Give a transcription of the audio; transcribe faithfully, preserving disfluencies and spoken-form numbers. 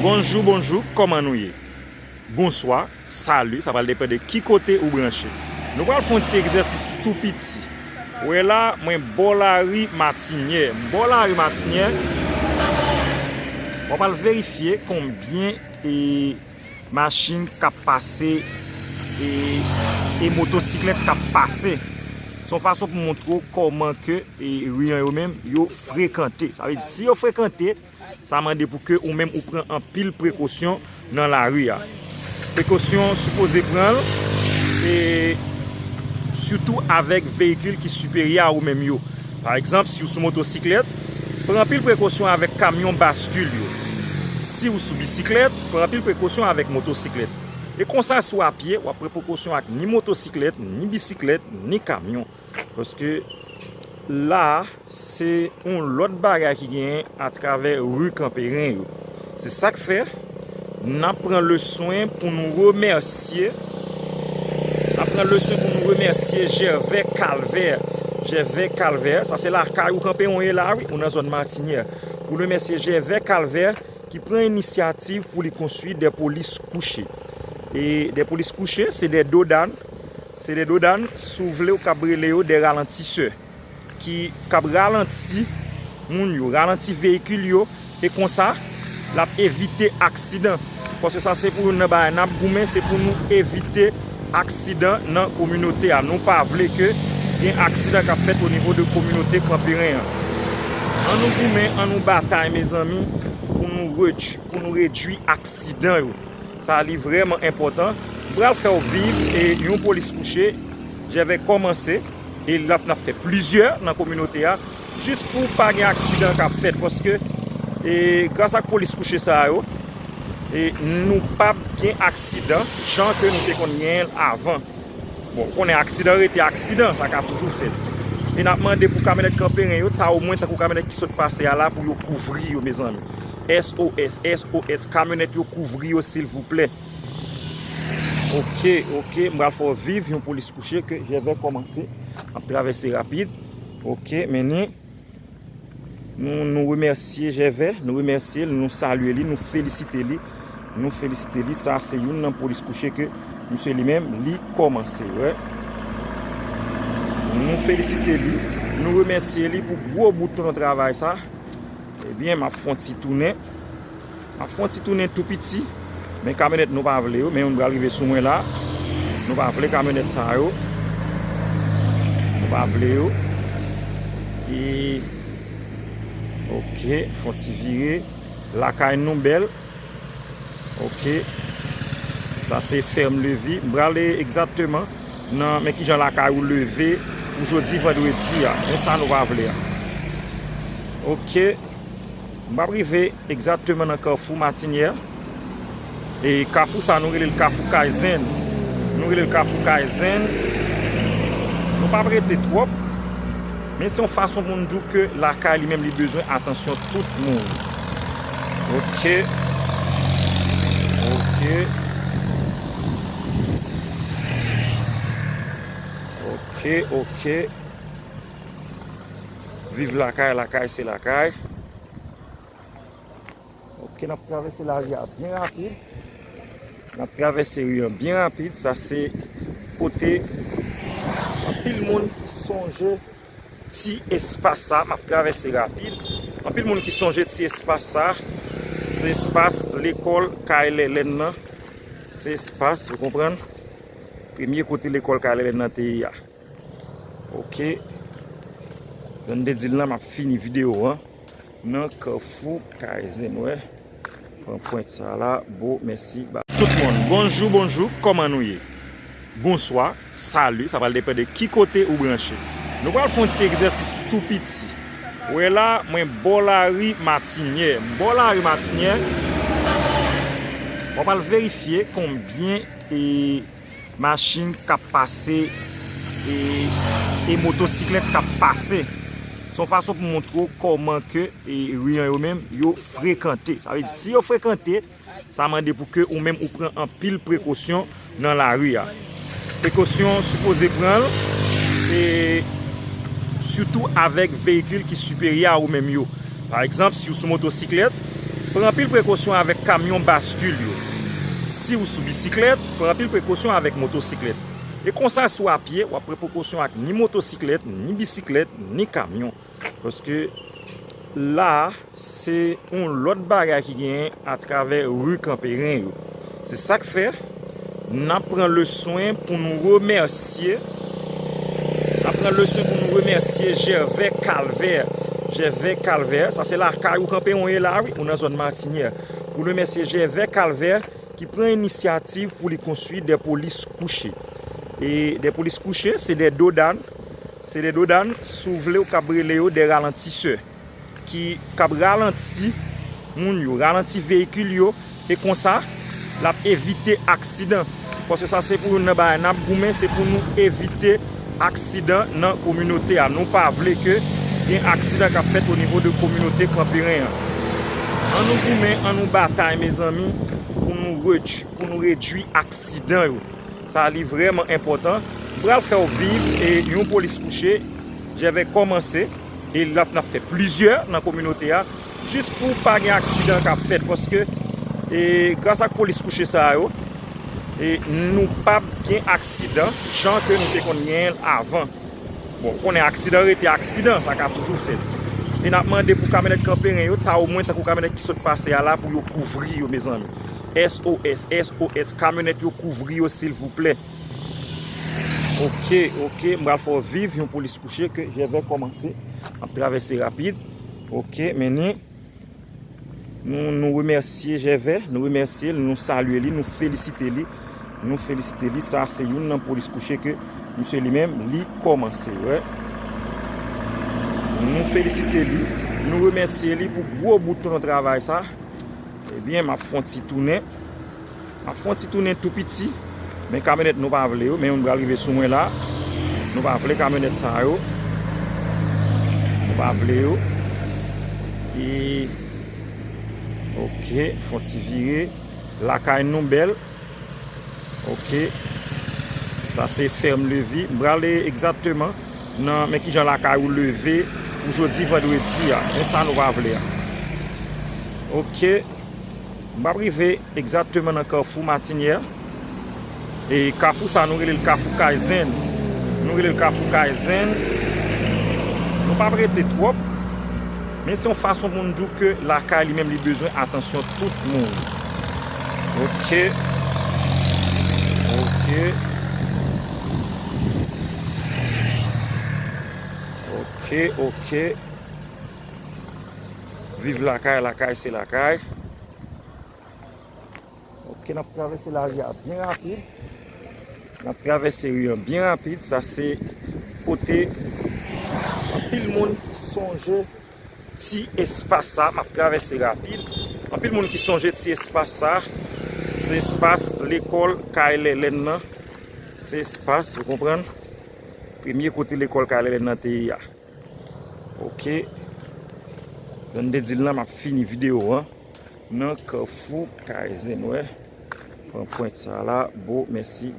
Bonjou, bonjou, kòman nou ye? Bonswa, sali, sa pral depann de ki kote ou branche. Nou pral fè yon ti egzèsis tou piti. Ou wè la, mwen bò lari Matinyè. M bò lari Matinyè. Mwen pral verifye konbyen e machin k ap pase e, e motosiklèt k ap pase. Se yon fason pou montre w kòman ke e, ri an yo menm, yo frekante. Sa vle di, si yo frekante, sa mande pou ke ou menm ou pran anpil prekosyon nan lari a. Prekosyon sipoze pran l, e sitou avèk veyikil ki siperyè a ou menm yo. Pa egzanp, si w sou motosiklèt, pran anpil prekosyon avèk kamyon baskil yo. Si w sou bisiklèt, pran anpil prekosyon avèk motosiklèt. E konsa, si w apye, w ap pran prekosyon ak ni motosiklèt, ni bisiklèt, ni kamyon. Paske la, se yon lòt bagay ki genyen atravè ri Kanperen yo. Se sa k fè, n ap pran le swen pou nou remèsye, n ap pran le swen pou nou remèsye Jèvè Kalvè. Jèvè Kalvè, sa se lakay ou Kanperen w ye la, wi, ou nan zòn Matinyè. Pou remèsye Jèvè Kalvè ki pran inisyativ pou li konstwi de polis kouche. E de polis kouche, se de dodàn, se de dodàn, si w vle, ou kab rele yo de ralantisè, ki kab ralanti moun yo, ralanti veyikil yo, e konsa, l ap evite aksidan. Paske sa se pou youn nan bagay n ap goumen, se pou nou evite aksidan nan kominote a. Nou pa vle ke gen aksidan k ap fèt o nivo de kominote Kanperen an. Ann nou goumen, ann nou batay, mezanmi, pou nou redui-, pou nou redui aksidan yo. Sa li vrèman enpòtan. M pral fè w viv e yon polis kouche, Jèvè kòmanse, e l ap, n ap fè plizyè nan kominote a, jis pou pa gen aksidan k ap fèt, paske e gras ak polis kouche sa yo, e nou p ap gen aksidan jan ke nou te konn genyen l avan. Bon, ou konnen aksidan rete aksidan, sa ka toujou fèt. E n ap mande pou kamyonèt Kanperen yo, ta omwen tankou kamyonèt ki sot pase a la, pou yo kouvri yo, mezanmi. S O S, S O S, kamyonèt yo kouvri yo, silvouplè. Oke, oke, m pral fè w viv yon polis kouche ke Jèvè kòmanse. M ap travèse rapid. Oke, men ni. Nou, nou remèsye Jèvè, nou remèsye l, nou salye li, nou felisite li, nou felisite li. Sa se youn nan polis kouche ke misye li menm, li kòmanse, wè. Nou felisite li, nou remèsye li pou gwo bout travay sa. Ebyen, m ap fè yon ti tounen. M ap fè yon ti tounen tou piti, men kamyonèt nou pa vle yo, men youn pral rive sou mwen la. Nou pa vle kamyonèt sa yo. Nou pa vle yo. E, oke, fè yon ti vire. Lakay nou bèl. Oke. Sa se Ferme Lévis. M prale egzakteman nan, men kijan lakay ou leve pou jodi vandredi a. Men sa nou pa vle a. Oke. M ap rive egzakteman nan Kafou Matinyè. E kafou sa, nou rele l Kafou Kaizen. Nou rele l Kafou Kaizen. Nou p ap rete twòp. Men se yon fason pou n di w ke lakay li menm li bezwen atansyon tout moun. Oke. Oke. Oke, oke. Viv lakay, lakay se lakay. Oke, n ap travèse lari a byen rapid. N ap travèse ri an byen rapid. Sa se kote anpil moun ki sonje ti espas sa. M ap travèse rapid. Anpil moun ki sonje ti espas sa. Se espas lekòl Kay Lèlèn nan. Se espas, ou konprann? Premye kote lekòl Kay Lèlèn nan te ye a. Oke. Jan m te di l la, m ap fini videyo an nan Kafou Kaizen, wè. Pran pwent sa la, bo, mèsi, ba. Tout moun, bonjou, bonjou, kòman nou ye? Bonswa, sali, sa pral depann de ki kote ou branche. Nou pral fè yon ti egzèsis tou piti. Ou wè la, mwen bò lari Matinyè. M bò lari Matinyè. Mwen pral verifye konbyen e machin k ap pase e, e motosiklèt k ap pase. Se yon fason pou montre w kòman ke e, ri an yo menm, yo frekante. Sa vle di, si yo frekante, sa mande pou ke ou menm ou pran anpil prekosyon nan lari a. Prekosyon sipoze pran l, e sitou avèk veyikil ki siperyè a ou menm yo. Pa egzanp, si w sou motosiklèt, Pran anpil prekosyon avèk kamyon baskil yo. Si w sou bisiklèt, pran anpil prekosyon avèk motosiklèt. E konsa, si w apye, w ap pran prekosyon ak ni motosiklèt, ni bisiklèt, ni kamyon. Paske la a, se yon lòt bagay ki genyen atravè ri Kanperen yo. Se sa k fè, n ap pran leswen pou nou remèsye, n ap pran leswen pou nou remèsye Jèvè Kalvè. Jèvè Kalvè, sa se lakay ou Kanperen w ye la, wi, ou nan zòn Matinyè. Pou remèsye Jèvè Kalvè ki pran inisyativ pou li konstwi de polis kouche. E de polis kouche, se de dodàn, se de dodàn, si w vle, ou kab rele yo de ralantisè, ki kab ralanti moun yo, ralanti veyikil yo, e konsa, l ap evite aksidan. Paske sa se pou youn nan bagay n ap goumen, se pou nou evite aksidan nan kominote a. Nou pa vle ke gen aksidan k ap fèt o nivo de kominote Kanperen an. An nou goumen, an nou batay, mezanmi, pou nou redui-, pou nou redui aksidan yo. Sa li vrèman enpòtan. M pral fè w viv e yon polis kouche, Jèvè kòmanse, e l ap, n ap fè plizyè nan kominote a, jis pou pa gen aksidan k ap fèt, paske, e, gras ak polis kouche sa yo, e, nou p ap gen aksidan jan ke nou te konn genyen l avan. Bon, ou konnen aksidan rete aksidan, sa ka toujou fèt. E n ap mande pou kamyonèt Kanperen yo, ta omwen tankou kamyonèt ki sot pase a la, pou yo kouvri yo, mezanmi. S O S, S O S, kamyonèt yo kouvri yo, silvouplè. Ok, ok, m pral fè w viv yon polis kouche ke Jèvè kòmanse. M ap travèse rapid. Ok, men ni. Nou, nou remèsye Jèvè, nou remèsye l, nou salye li, nou felisite li. Nou felisite li. Sa se youn nan polis kouche ke misye li menm, li kòmanse, wè. Nou felisite li, nou remèsye li pou gwo bout travay sa. Ebyen, m ap fè yon ti tounen. M ap fè yon ti tounen tou piti. Men kamyonèt nou pa vle yo, men youn pral rive sou mwen la. Nou pa vle kamyonèt sa yo. Nou pa vle yo. E, ok, fè yon ti vire. Lakay nou bèl. Ok. Sa se fèm Levi. M prale egzakteman nan men kijan lakay ou leve pou jodi vandredi a. Men sa nou pa vle a. Ok. M ap rive egzakteman nan kafou Matinyè. E kafou sa, nou rele l kafou Kay Zen. Nou rele l kafou Kay Zen. Nou p ap rete twòp. Men se yon fason pou n di w ke lakay li menm li bezwen atansyon tout moun. Ok. Ok. Ok, ok. Viv lakay, lakay se lakay. Ok, n ap travèse lari a byen rapid. N ap travèse ri an byen rapid. Sa se kote anpil moun ki sonje ti espas sa. M ap travèse rapid. Anpil moun ki sonje ti espas sa. Se espas lekòl Kay Lèlèn nan. Se espas, ou konprann? Premye kote lekòl Kay Lèlèn nan te ye a. Ok. Jan m te di l la, m ap fini videyo an nan kafou Kay Zen, wè. Pran pwent sa la. Bon, mèsi.